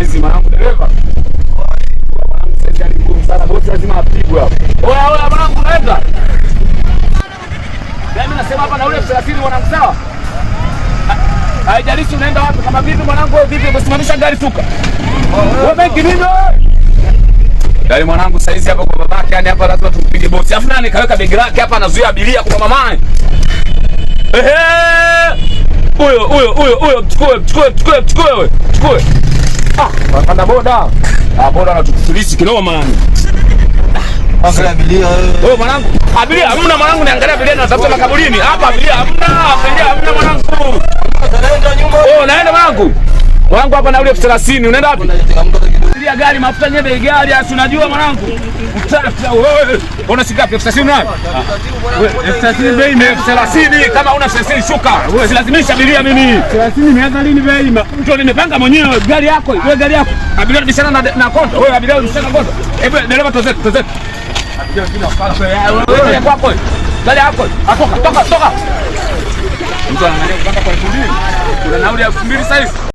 Saizi mwanangu dereva. Mwanangu saizi hali ngumu sana. Bosi lazima apigwe hapo. Oya oya mwanangu unaenda. Mimi nasema hapa nauli 30,000 mwanangu sawa? Haijalishi unaenda wapi kama vipi mwanangu wewe vipi umesimamisha gari suka. Wewe benki nini wewe? Yaani mwanangu saizi hapa kwa babake, yani hapa lazima tumpige bosi. Alafu nani kaweka begi lake hapa anazuia abiria kwa mamaye. Ehe! Huyo huyo huyo huyo mchukue mchukue mchukue mchukue wewe. Mchukue. Ah, wanapanda boda. Ah, boda anatukulisi kinoma yani. Angalia abiria wewe. Wewe mwanangu, abiria hamna mwanangu, niangalia abiria na tafuta makaburini. Hapa abiria hamna, abiria hamna mwanangu. Unaenda nyumba. Wewe unaenda mwanangu? Mwanangu hapa nauli 30,000, unaenda wapi? Abiria gari mafuta yenyewe bei gari, asi unajua mwanangu. Utata wewe. Una shilingi ngapi? 30,000 unayo? Wewe 30,000 bei ni 30,000, kama una 30 shuka. Wewe silazimisha abiria mimi. 30 imeanza lini bei? Mtu nimepanga mwenyewe gari yako, wewe gari yako. Abiria bishana na konto. Wewe abiria bishana na konto. Hebu dereva tozetu tozetu. Wewe kwako. Gari yako. Atoka toka toka. Mtu anaangalia kupanda kwa 2000. Kuna nauli ya 2000 sasa hivi.